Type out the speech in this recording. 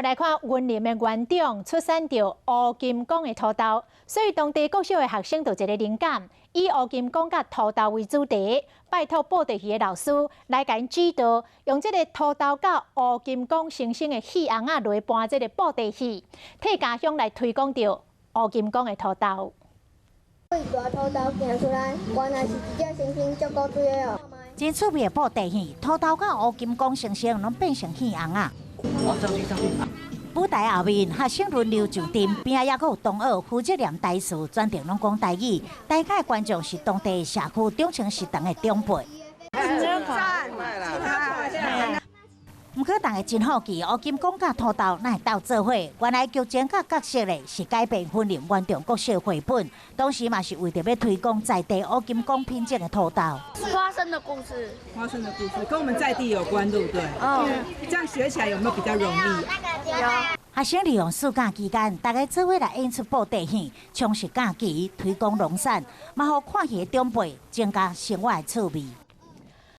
來看雲林的園長出產著烏金剛的土豆，所以當地國小的學生就一个靈感，以烏金剛佮土豆為主題，拜託布袋戲的老師來共𪜶指導，用這个土豆佮烏金剛猩猩的戲尪仔來扮這个布袋戲，替家鄉來推廣著烏金剛的土豆。大土豆行出來，原來是一隻猩猩，足古錐的哦。真趣味的布袋戲，土豆佮烏金剛猩猩攏變成戲尪仔。舞台後面，學生輪流上陣，邊仔猶閣有同學負責念台詞，全程攏講台語。台下觀眾是當地社區長青食堂的長輩。毋過，大家真好奇，烏金剛佮土豆哪會鬥做伙？原來劇情佮角色咧是改編雲林園長國小繪本，當時嘛是為著欲推廣在地烏金剛品種的土豆。花生的故事，花生的故事跟我們在地有關，對不對？哦，這樣學起來有沒有比較容易？有。學生利用暑假期間，大家做伙來演出布袋戲，充實假期，推廣農產，嘛予看戲的長輩增加生活的趣味。